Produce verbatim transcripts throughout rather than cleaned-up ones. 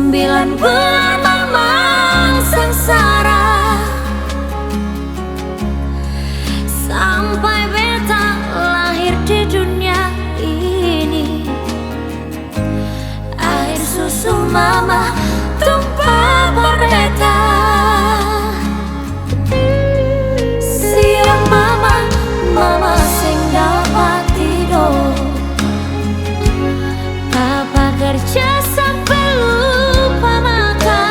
Sembilan bulan mama sangsara, sampai beta lahir di dunia ini. Air susu mama tumpah par beta. Siang mama, mama seng dapa tidor. Papa kerja sampe lupa makang.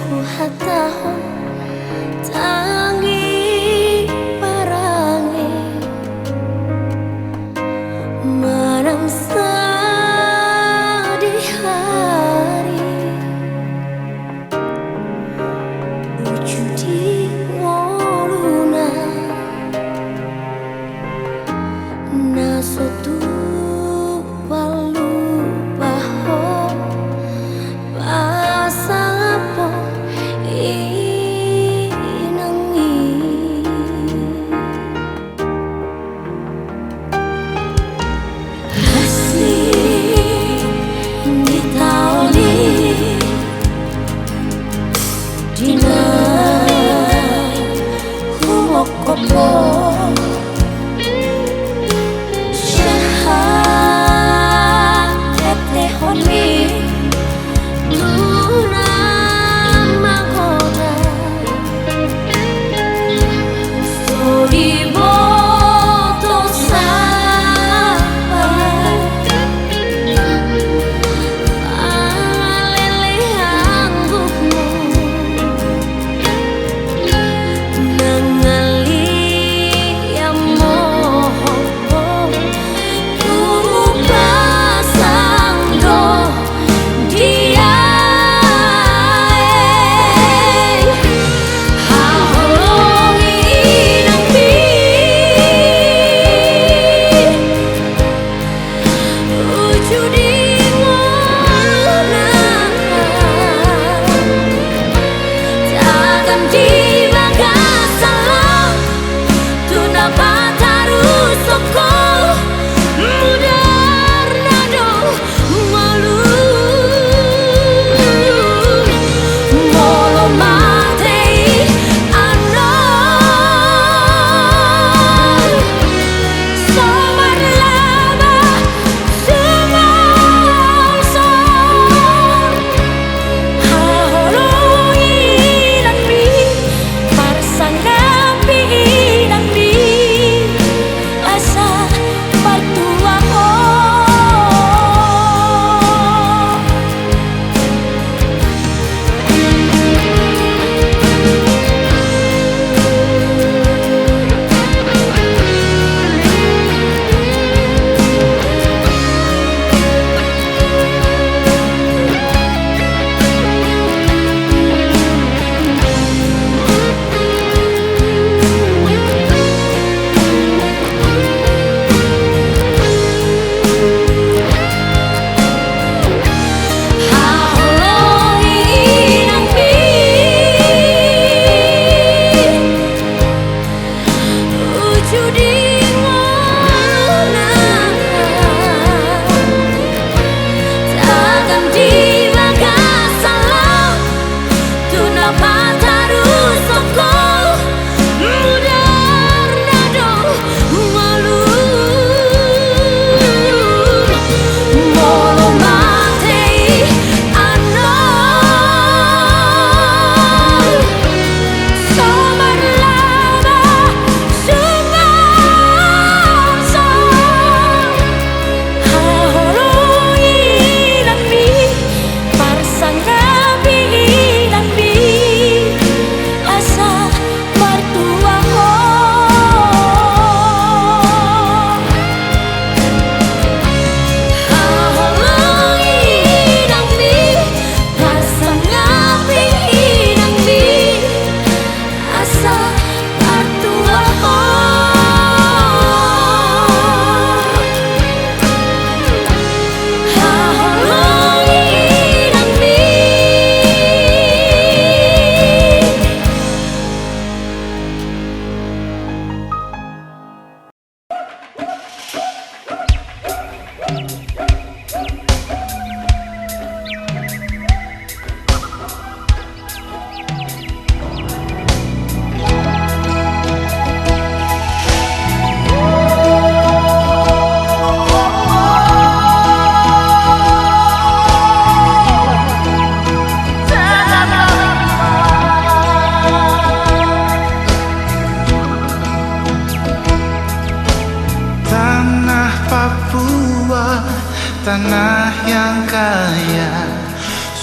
Tuha taho tangi parange, manang sadih hari, uju di ngoluna. Na so tupa lupa ho, pasang apa i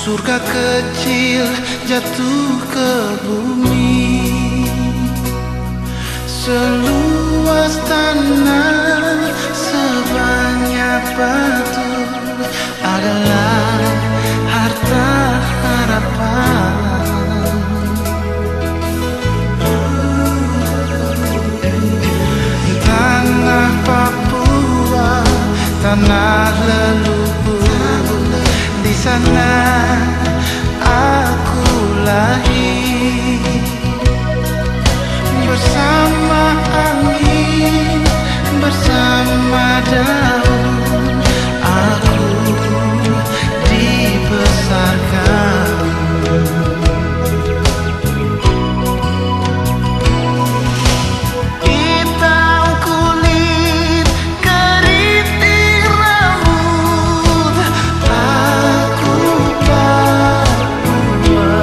Surga kecil jatuh ke bumi, seluas tanah, sebanyak batu adalah harta harapan. Tanah Papua, tanah leluhur, di sana aku lahir. Bersama angin, bersama daun, aku dibesarkan. Hitam kulit, keriting rambut, aku Papua.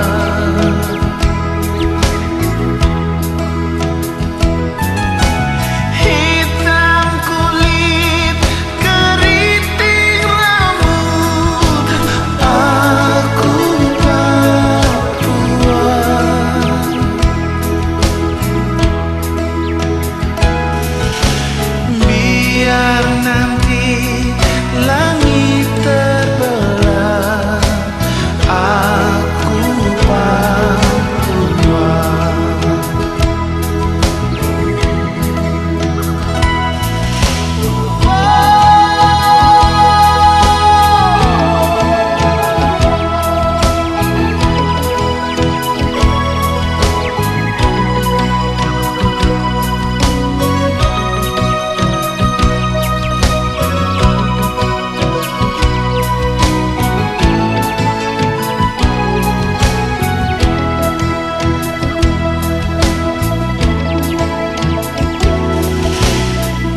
Hitam kulit, keriting rambut, aku Papua. Biar nanti langit terbelah, aku Papua.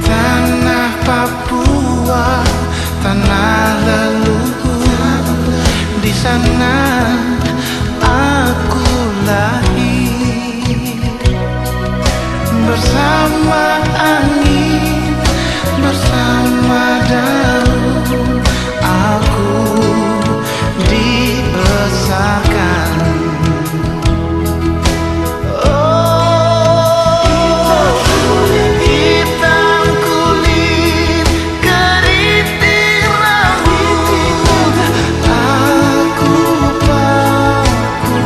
Tanah Papua, tanah leluhur, di sana aku lahir. Bersama angin, bersama daun, aku dibesarkan. Oh, hitam kulit, keriting rambut, aku Papua.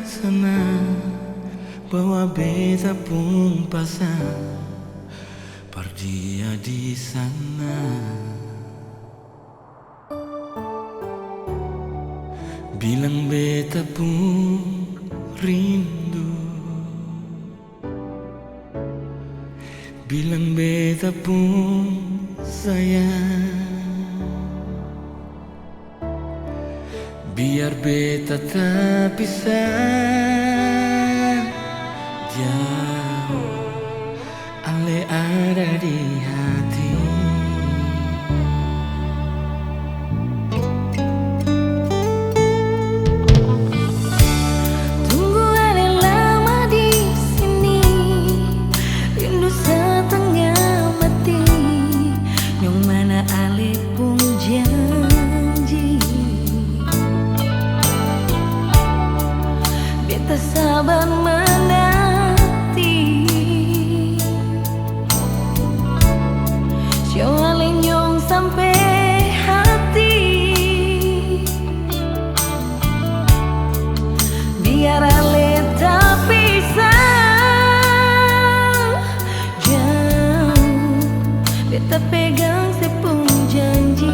sana, bawa beta pung pasang par dia di sana. Bilang beta pung rindu, bilang beta pung sayang. Biar beta tapisah jauh, ale ada di hati. Tunggu ale lama di sini, rindu satengah mati. Yang mana ale pung janji, beta sabar menanti. Siang ale nyong sampe hati. Biar ale tapisah jauh, beta pegang se pung janji.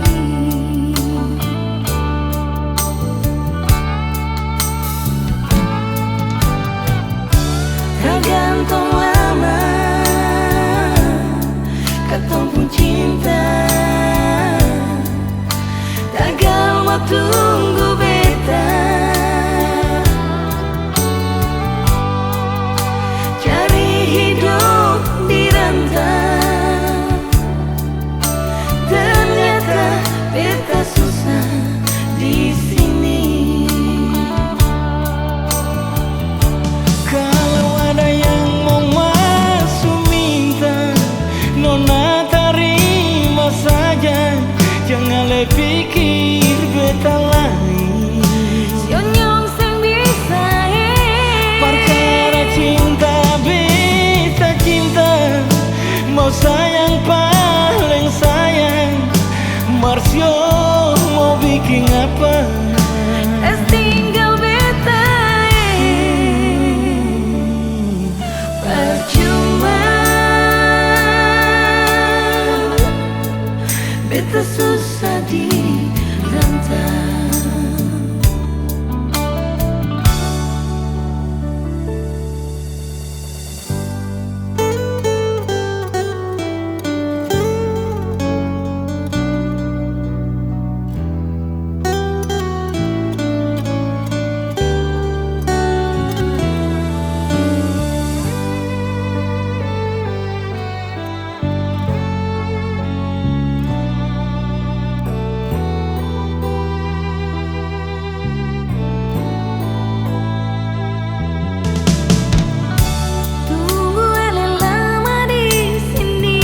Tergantung lama katong pung cinta. Tagal mo tunggu beta, cari hidup di rantau. Ternyata beta susah di sini. Kalau ada yang mau masuk minta, nona tarima saja, jang ale pikir beta lain. Siang nyong seng bisa, eh. Perkara cinta, beta cinta, mau sayang paling sayang, mar siang mau biking apa? Es tinggal beta, eh. Percuma beta susah di rantau. Tunggu ale lama di sini,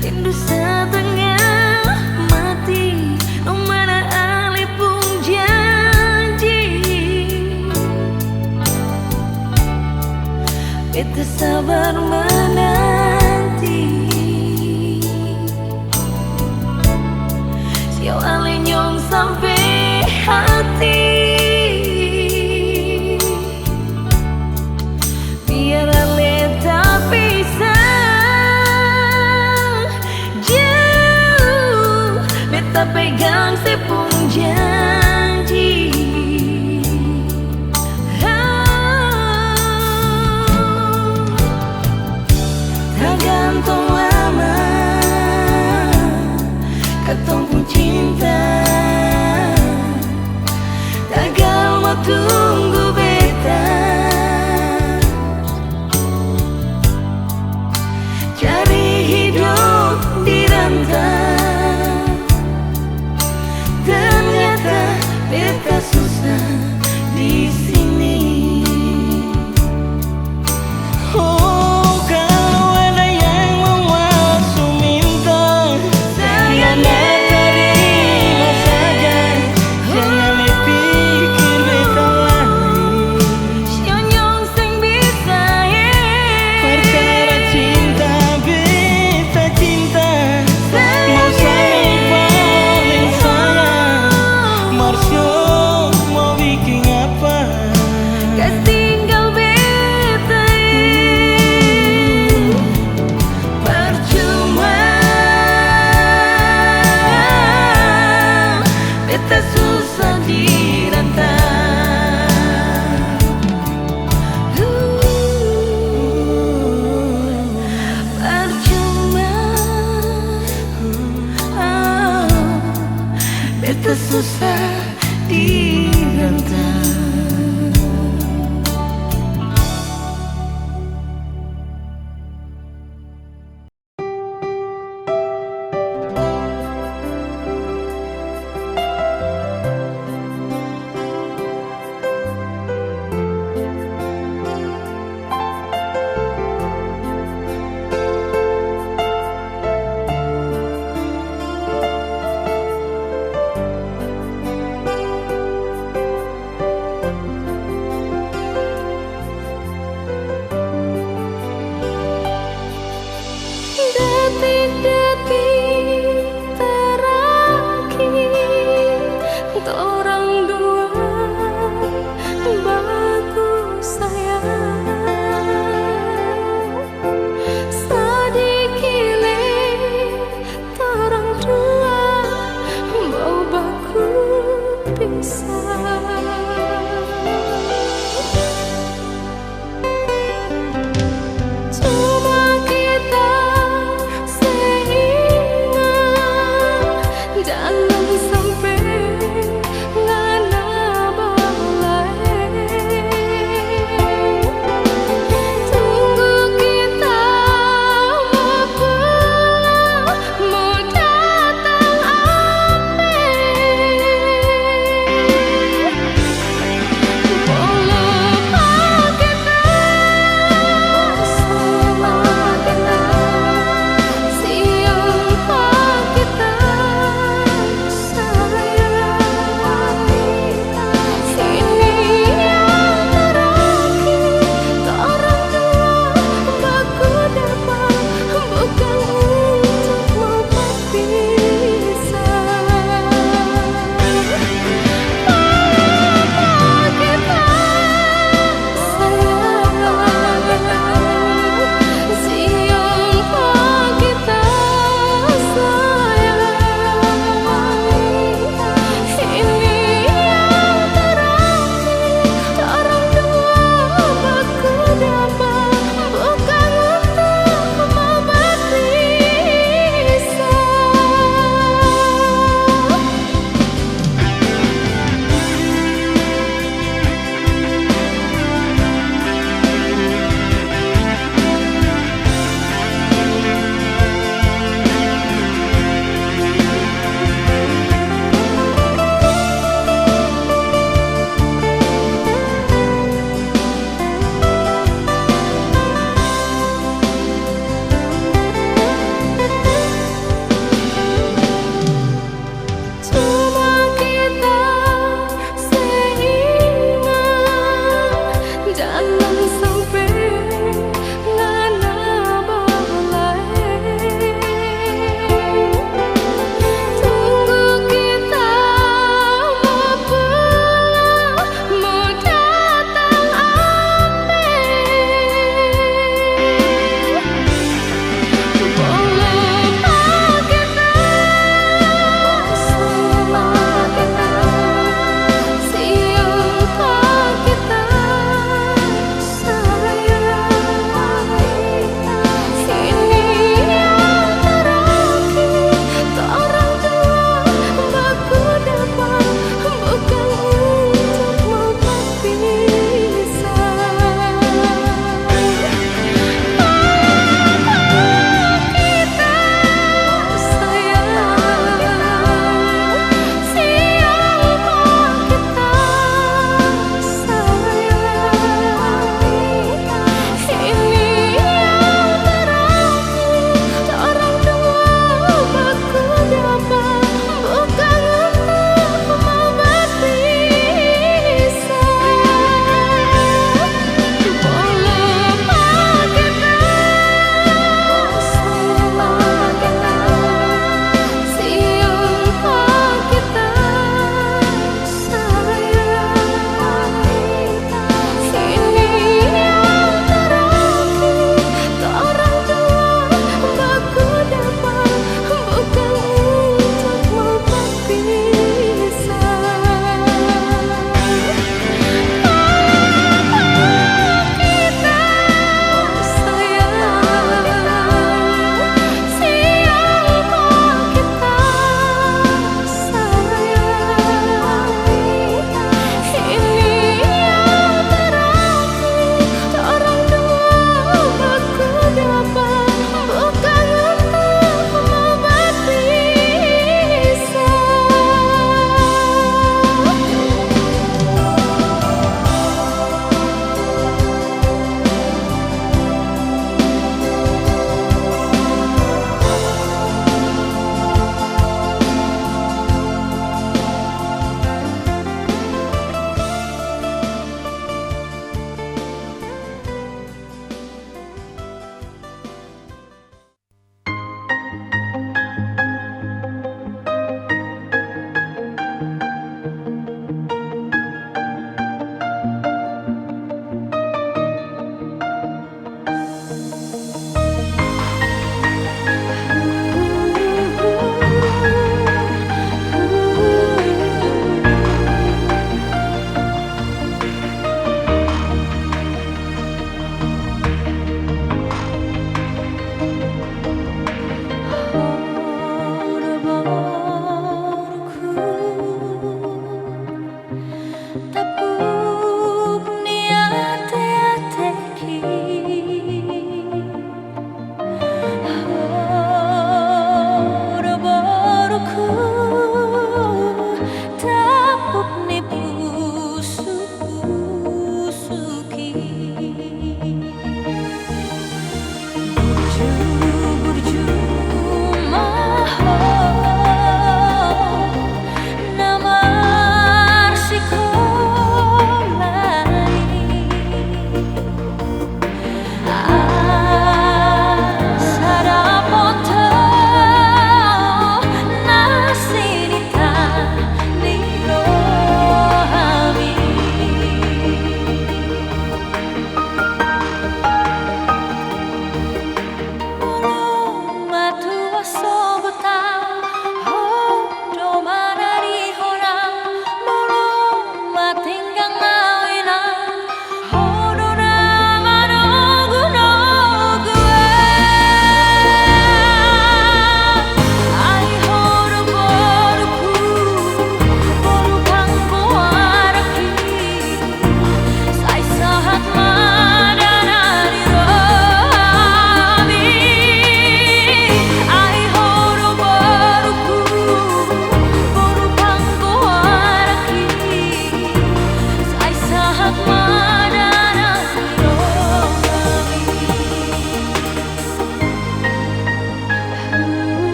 rindu satengah mati, no mana ale pung janji. Beta sabar menanti. Siang ale nyong sampe hati. Biar ale tapisah jauh, beta pegang se pung janji.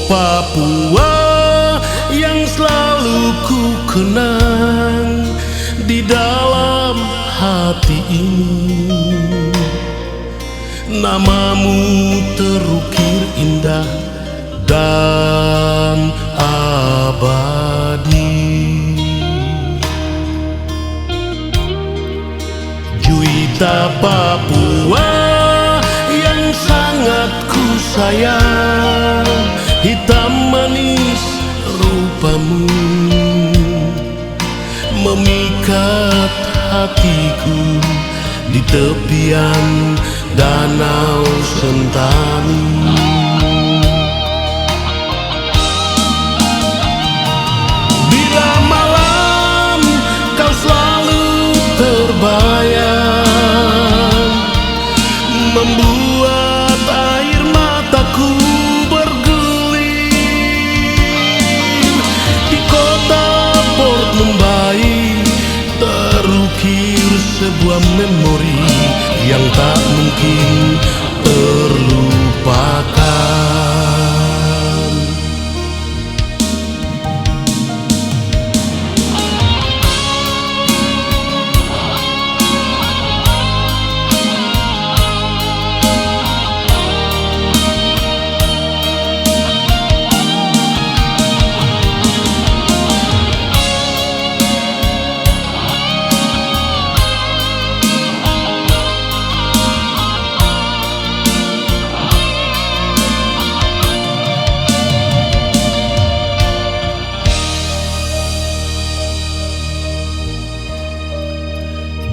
Papua yang selalu ku kenang di dalam hati ini. Namamu terukir indah dan abadi. Juita Papua yang sangat ku sayang, hitam manis rupamu memikat hatiku di tepian Danau Sentani. Bila malam kau selalu terbayang, membuat air mataku bergulir. Di kota Port Mumbai terukir sebuah memori yang tak mungkin terlupakan.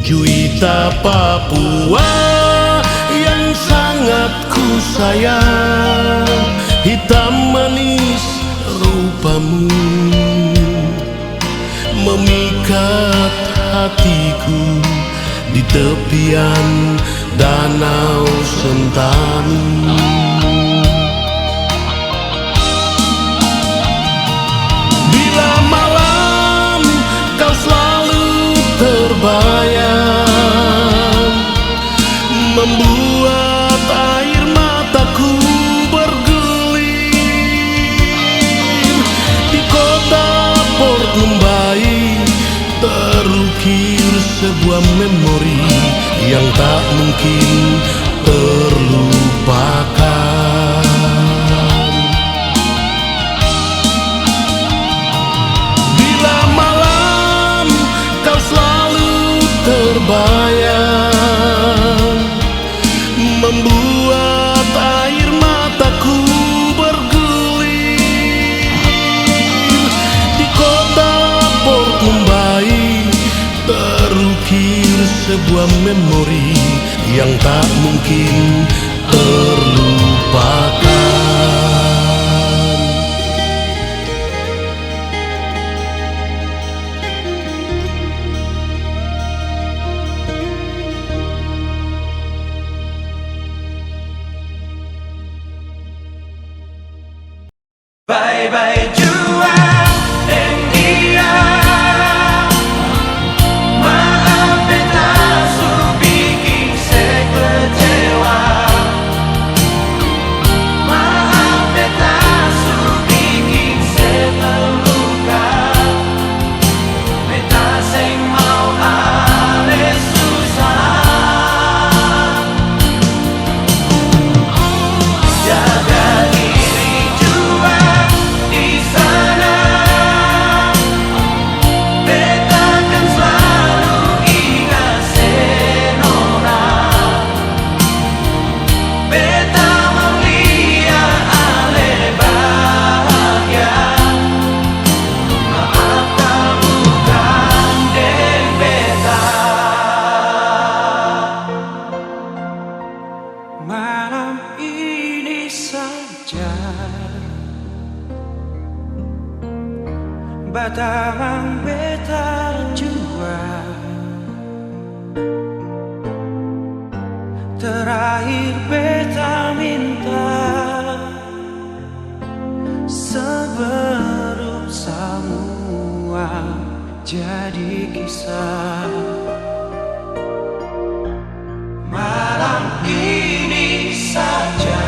Juita Papua yang sangat ku sayang, hitam manis rupamu memikat hatiku di tepian Danau Sentani. Bila malam kau selalu terbayang, membuat air mataku bergulir. Di kota Port Mumbai terukir sebuah memori yang tak mungkin terlupakan. Bila malam kau selalu terbayang, membuat air mataku bergulir. Di kota Port Mumbai terukir sebuah memori yang tak mungkin terlupakan. Bye-bye jua deng dia. Maaf beta su biking se kecewa. Maaf beta su biking se terluka. Beta seng mau ale susah. Jaga diri jua di sana. Beta kan slalu inga se nona. Beta mau lia ale bahagia. Maaf kalu bukang deng beta. Malam ini saja batamang beta jua. Terakhir beta minta, sebelum samua jadi kisah, malam ini saja.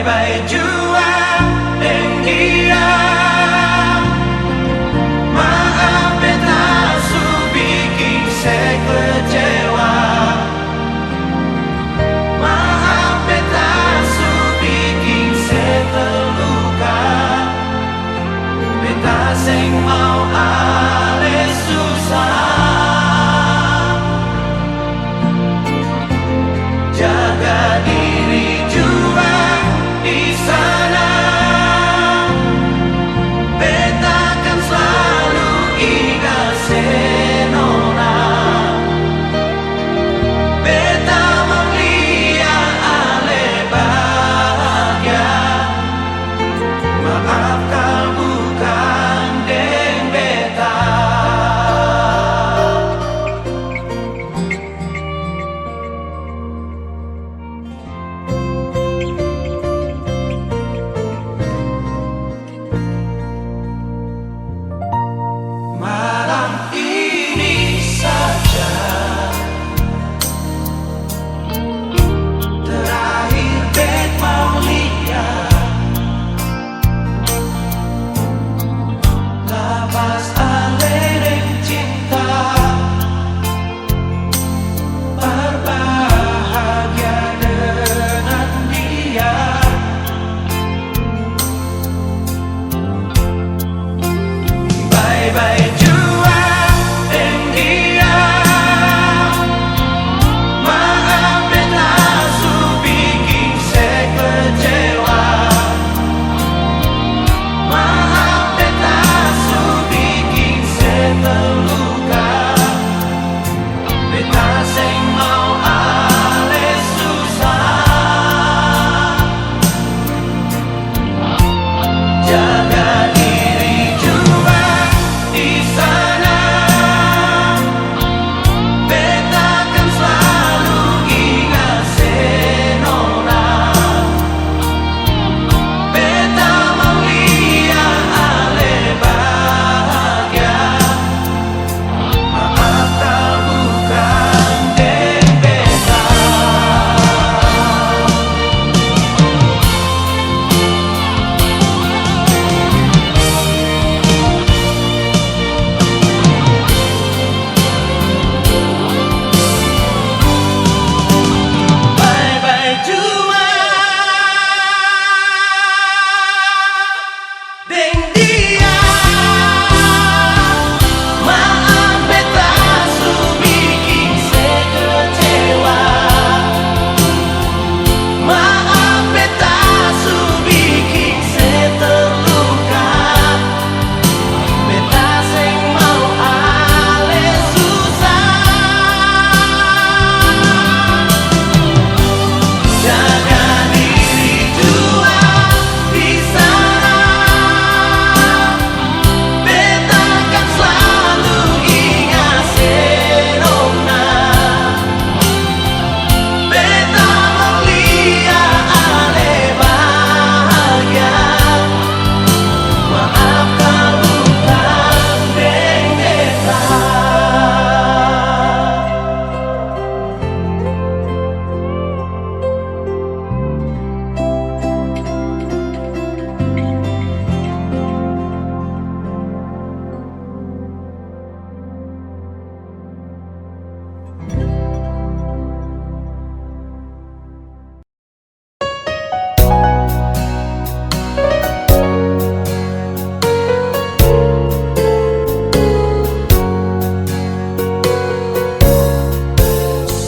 Bae jua deng dia. Maaf beta su biking se kecewa. Maaf beta su biking se terluka. Beta seng mau ale susah. Jaga diri jua di sana. Beta kan slalu inga se nona. Beta mau lia ale bahagia. Maaf kal bukan deng beta. Malam ini saja terakhir bet mau lia. Lapas ale deng cinta. Berbahagia dengan dia. Bye-bye jua deng dia. Maaf beta su biking se kecewa. Maaf beta su biking se terluka. Beta seng mau ale susah. Jaga diri jua di sana. Beta kan slalu inga se nona. Beta mau lia ale bahagia. Maaf kal bukan deng beta. Bye-bye jua. Deng dia. Maaf beta su biking se kecewa. Maaf beta su biking se terluka. Beta seng mau ale susah. Jaga diri jua di sana. Beta kan slalu inga se nona. Beta mau lia ale bahagia. Maaf kal bukan deng beta.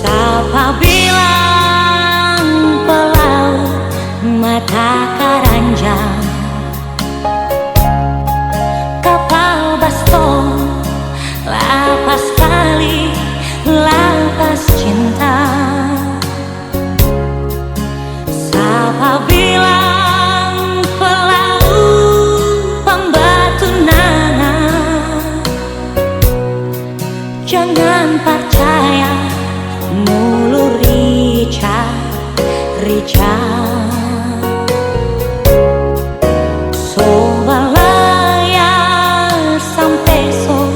Sapa bilang palaut mata karanjang, kapal baskom, lapas fali, lapas cinta. Sapa bilang palaut pambatunangan? Jangan parcaya mulu rica-rica. So balayar sampe so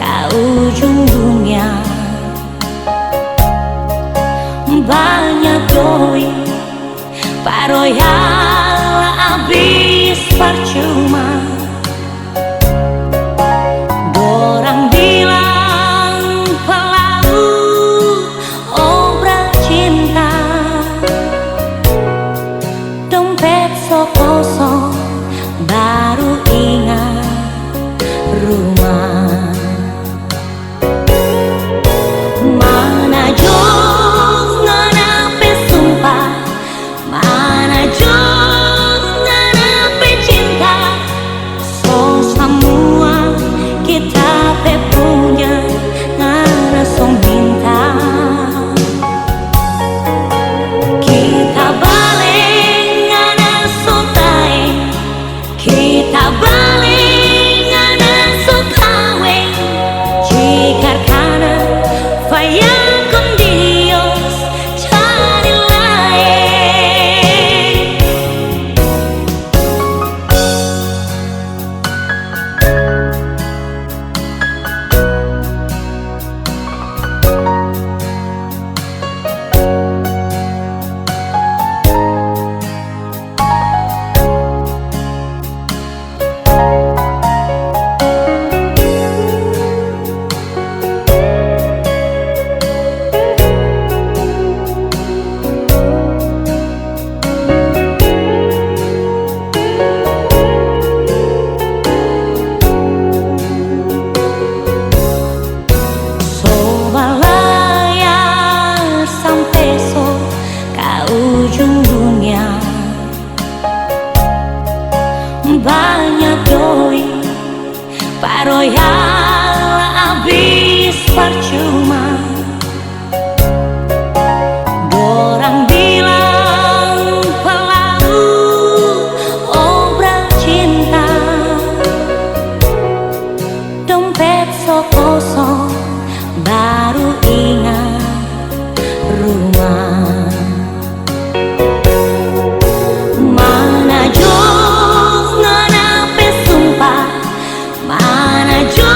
ka ujung dunia. Banya doi paroya abis parcuma. Dorang bilang pelaut obra cinta. Dompet so kosong, baru ingat rumah. Mana jo ngana pe sumpah, mana jo ngana pe cinta, so samua kita pe punya, ngana so minta. Kita bale ngana so tae, kita bale ngana so kaweng, jikar kana fayakon Dios cari laeng. So balayar sampe so ka ujung dunia. Banya doi, par royal abis parcuma. Dorang bilang pelaut obra cinta. Dompet so kosong, baru ingat rumah. Mana jo ngana pe sumpah, mana jo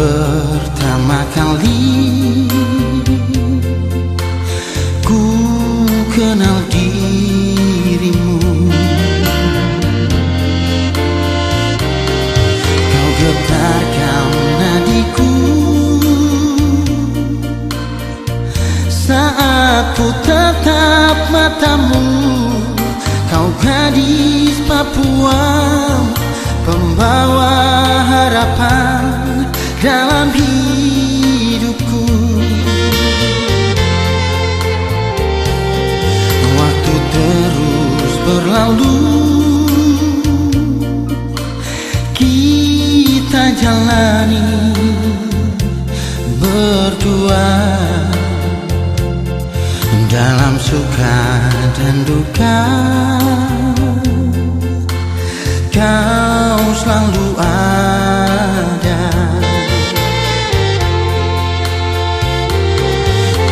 Pertama kali ku kenal dirimu, kau getarkan nadiku. Saat ku tatap matamu, kau gadis Papua, pembawa harapan dalam hidupku. Waktu terus berlalu, kita jalani berdua dalam suka dan duka. Kau selalu ada.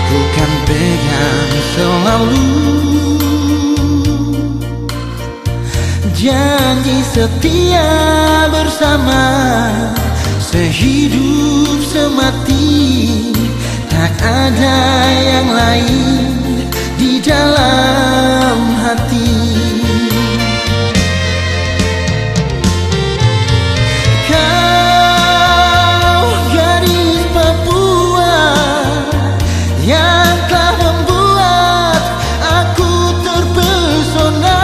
Ku kan pegang selalu janji setia bersama, sehidup semati, tak ada yang lain di dalam hati. Kau gadis Papua yang telah membuat aku terpesona.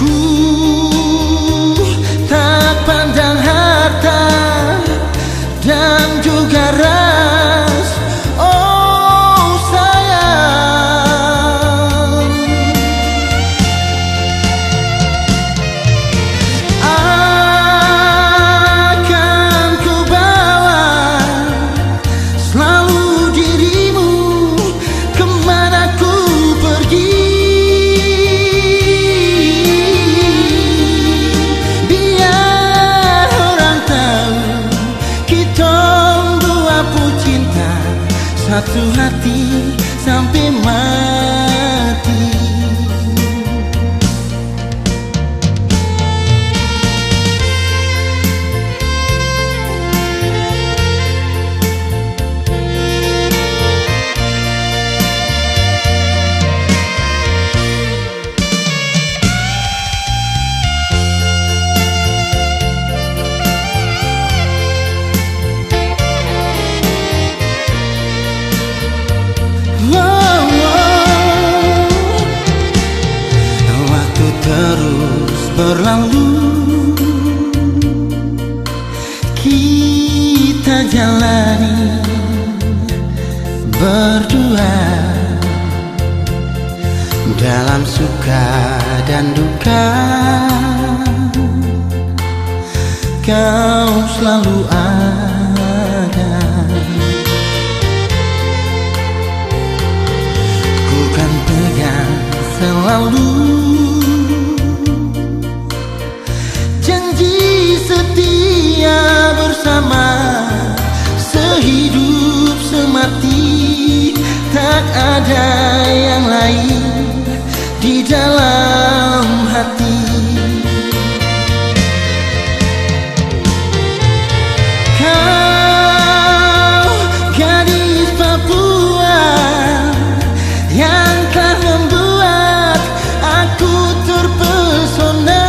Ku tak pandang harta dan juga ras, oh sayang. Akan ku bawa selalu dirimu kemana ku pergi. Biar orang tahu kitong dua pu cinta satu hati sampe mati. Waktu terus berlalu, kita jalani berdua dalam suka dan duka. Kau selalu ada. Ku kan pegang selalu janji setia bersama, sehidup semati, tak ada yang lain di dalam hati. Kau gadis Papua yang telah membuat aku terpesona.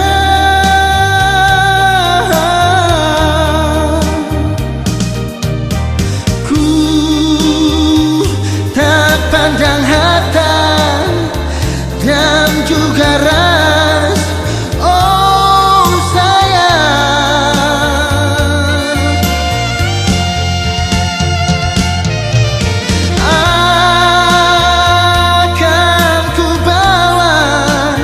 Ku tak pandang harta dan juga ras, oh sayang. Akan ku bawa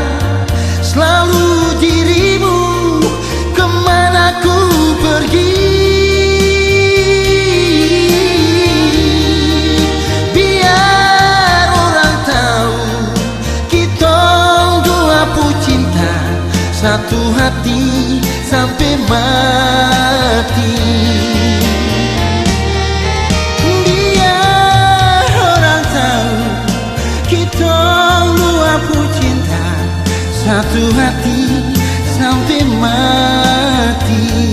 selalu dirimu kemana ku pergi. Biar orang tahu kitong dua pu cinta satu hati sampe mati. Biar orang tahu kitong dua pu cinta Satu hati sampe mati.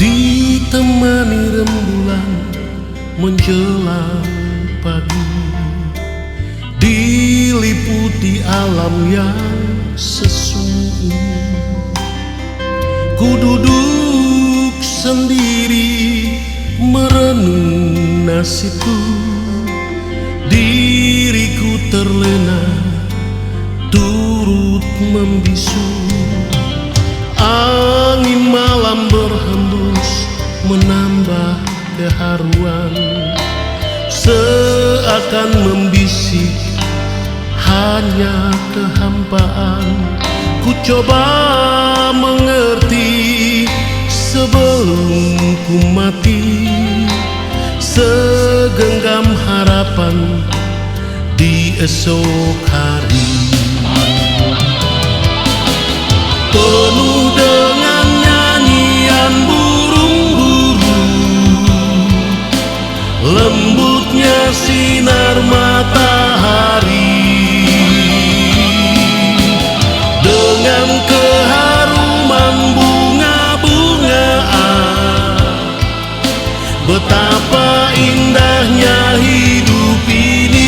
Ditemani rembulan menjelang pagi, diliputi alam yang sesunyi ini. Ku duduk sendiri merenung nasibku. Diriku terlena turut membisu. Angin malam berhembus menambah keharuan, seakan membisik hanya kehampaan. Ku coba mengerti sebelum ku mati, segenggam harapan di esok hari. Penuh dengan nyanyian burung-burung, lembutnya sinar matahari, dengan keharuman bunga-bungaan. Betapa indahnya hidup ini.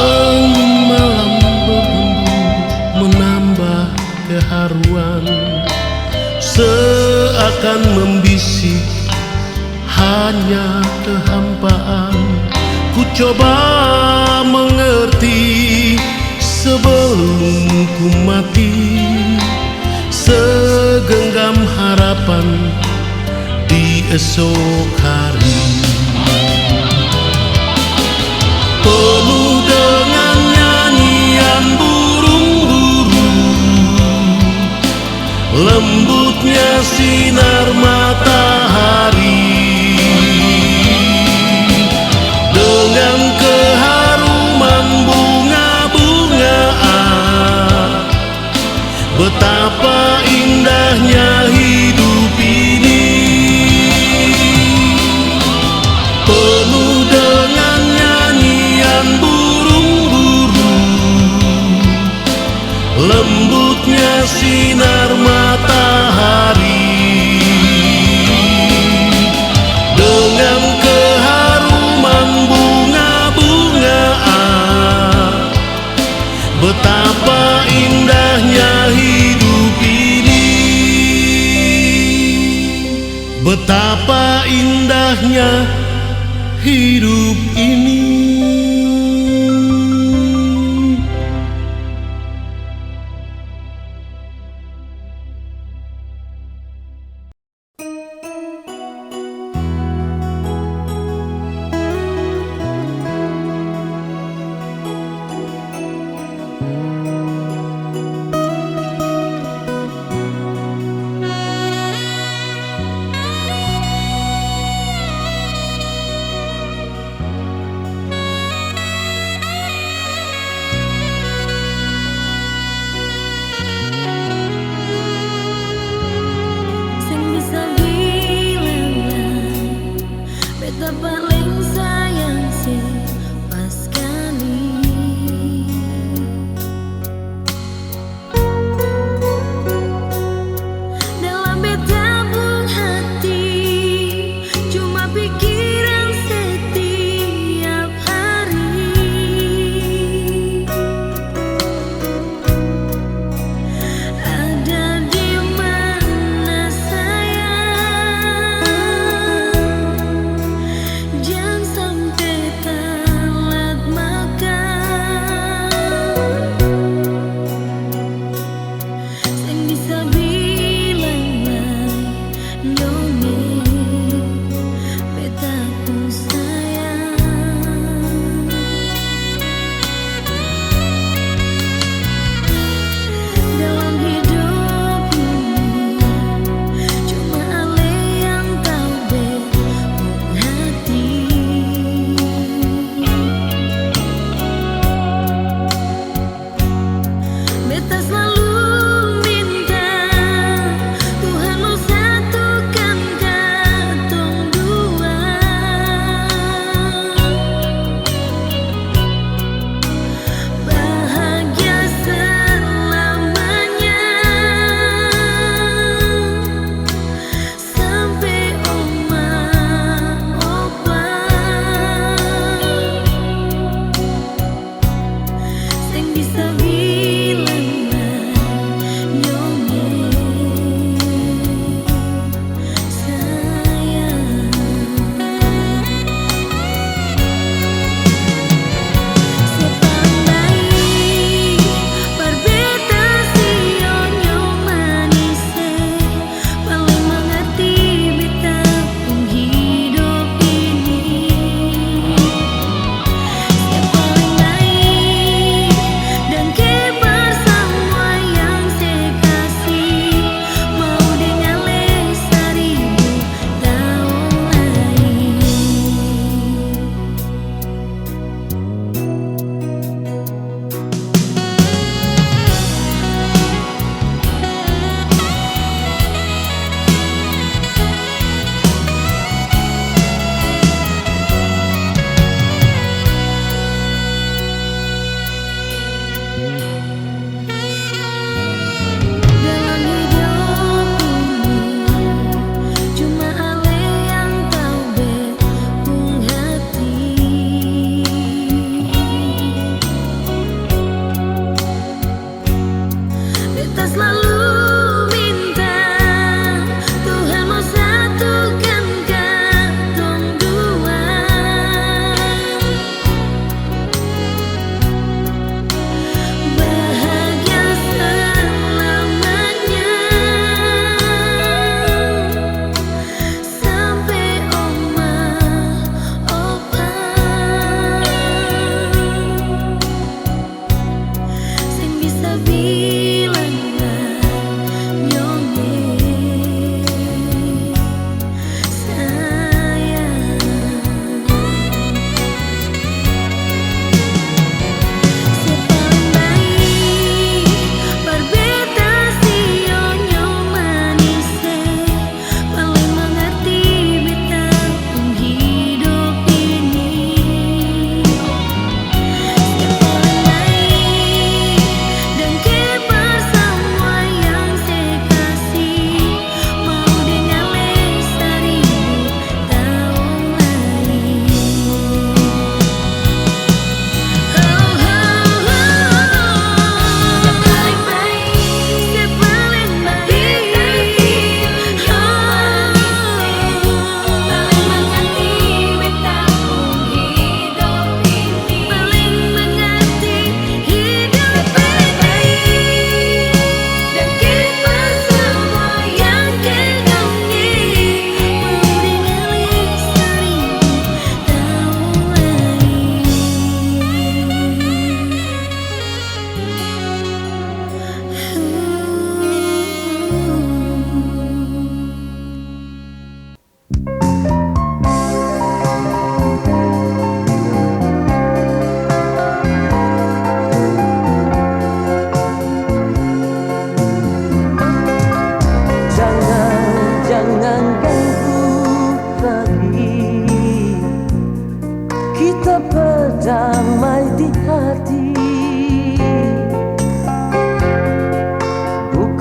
Angin malam berhembus menambah keharuan, seakan membisik hanya kehampaan. Ku coba mengerti sebelum ku mati, segenggam harapan di esok hari. Penuh dengan nyanyian burung-burung, lembutnya sinar matahari, dengan keharuman bunga-bungaan. Betapa indahnya hidup ini. Penuh dengan nyanyian burung-burung, lembutnya sinar matahari, dengan keharuman bunga-bungaan. Betapa indahnya hidup ini. Betapa indahnya hidup ini.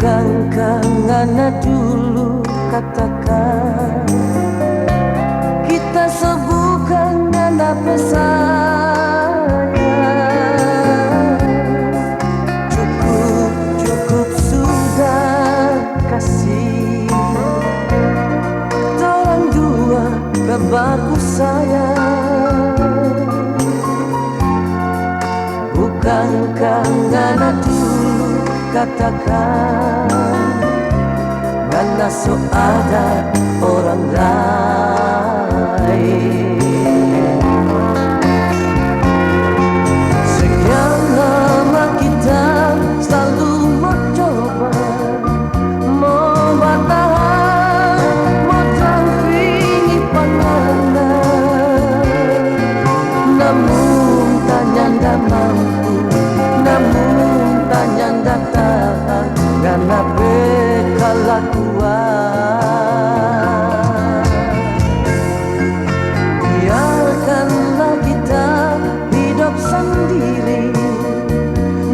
Bukankah ngana dulu katakan, kita so bukan ngana pe sayang? Cukup, cukup sudah kasi torang dua babaku sayang. Bukankah ngana dulu katakan, ngana so ada orang lain? Sekian lama kita selalu mencoba, mo batahan, mo dampingi pa ngana. Namun tanyanda mampu, namun tanyanda tahan, ngana pe kalakuan. Biarkanlah kita hidup sandiri,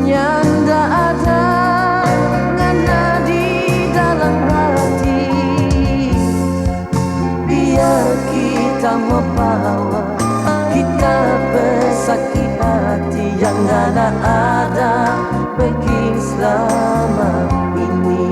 nyanda ada ngana di dalam hati. Biar kita mo bawa kita pe saki hati yang ngana ada beking selama ini.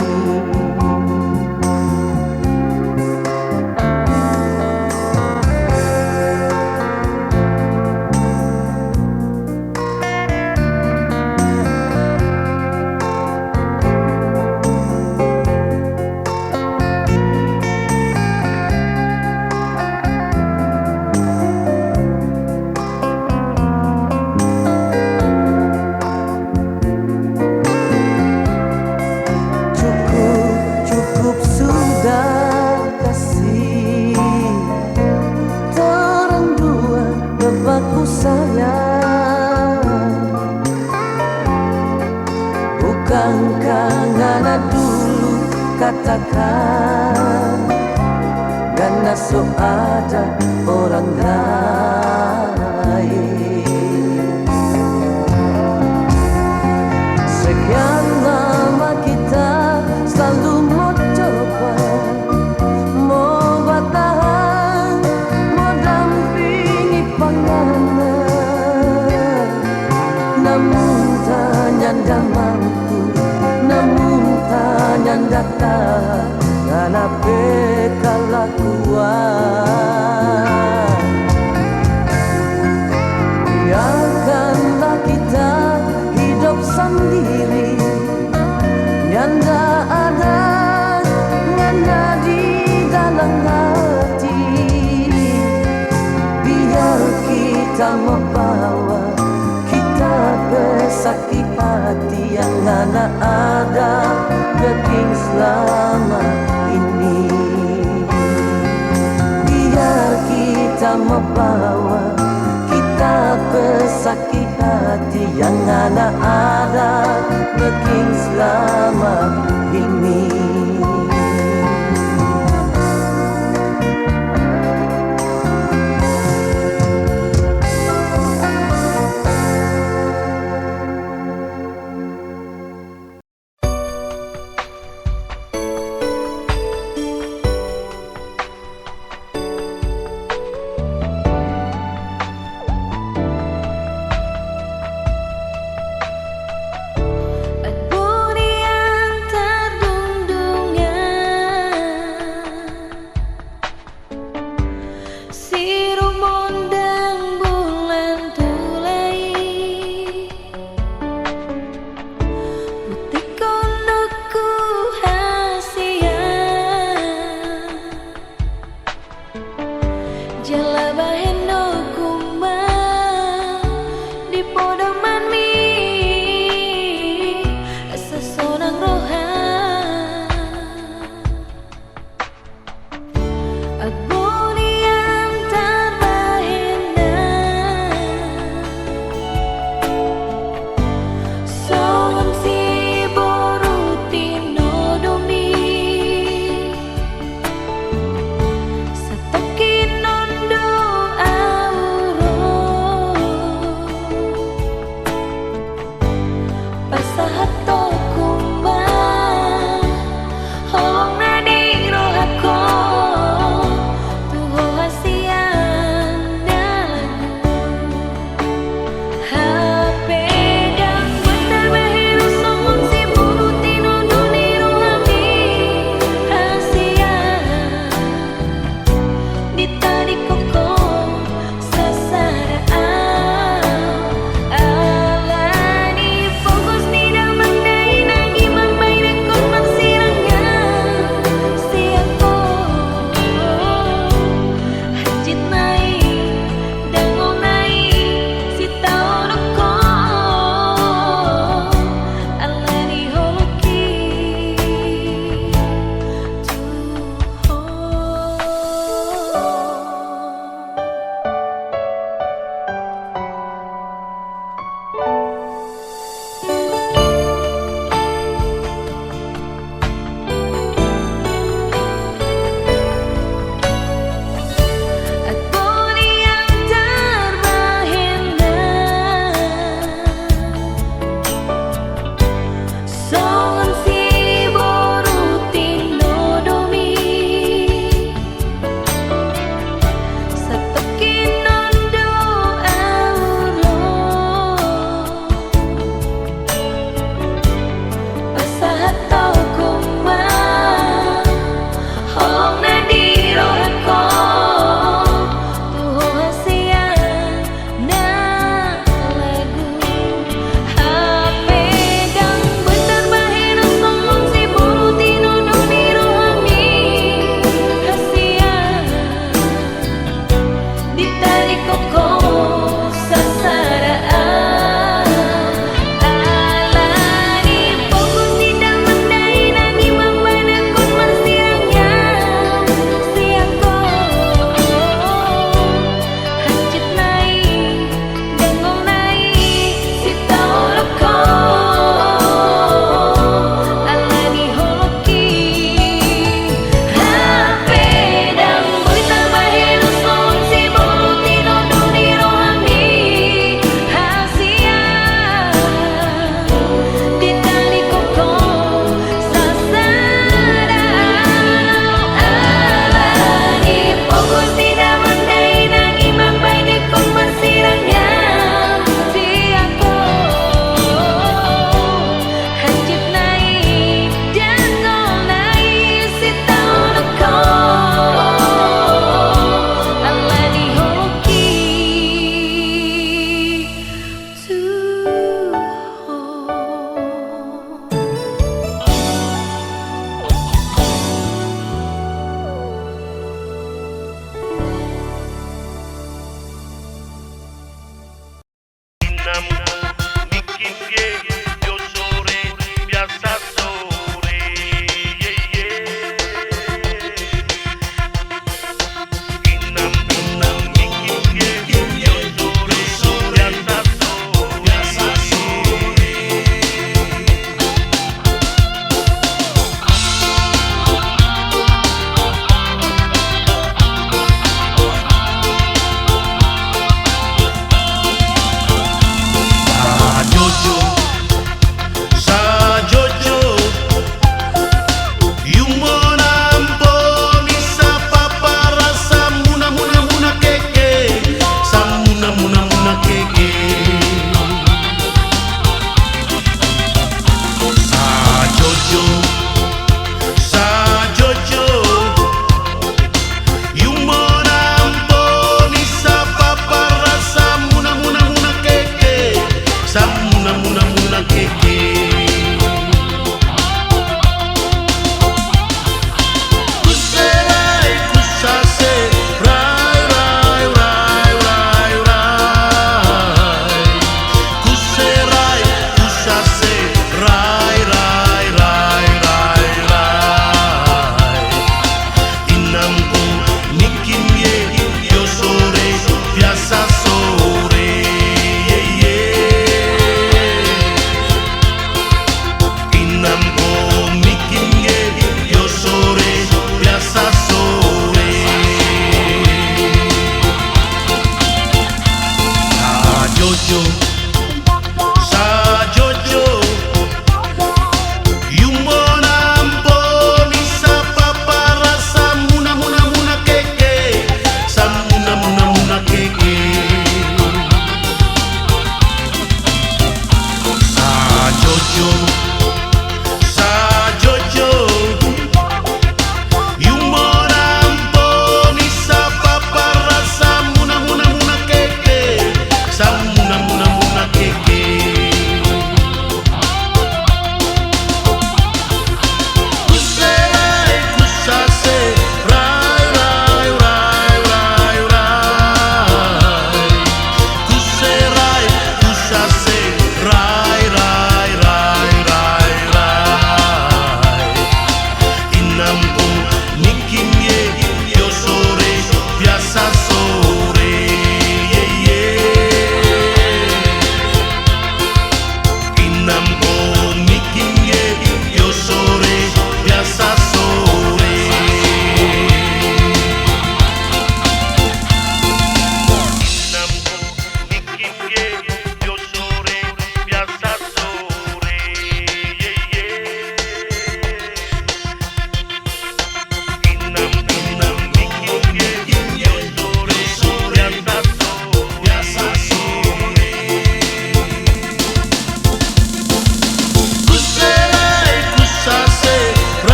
Cukup, cukup sudah kasi torang dua babaku sayang. Bukankah ngana dulu katakan, ngana so ada orang lain? Sekian lama kita selalu mo coba, mo batahan, mo dampingi pa ngana. Namun tanyanda mampu, namun tanyanda tahan, ngana pe kalakuan. Biarkanlah kita hidup sandiri, nyanda ada ngana di dalam hati. Biar kita mo bawa kita pe saki hati yang ngana ada beking selama ini. Biar kita mo bawa kita pe saki hati yang ngana ada beking selama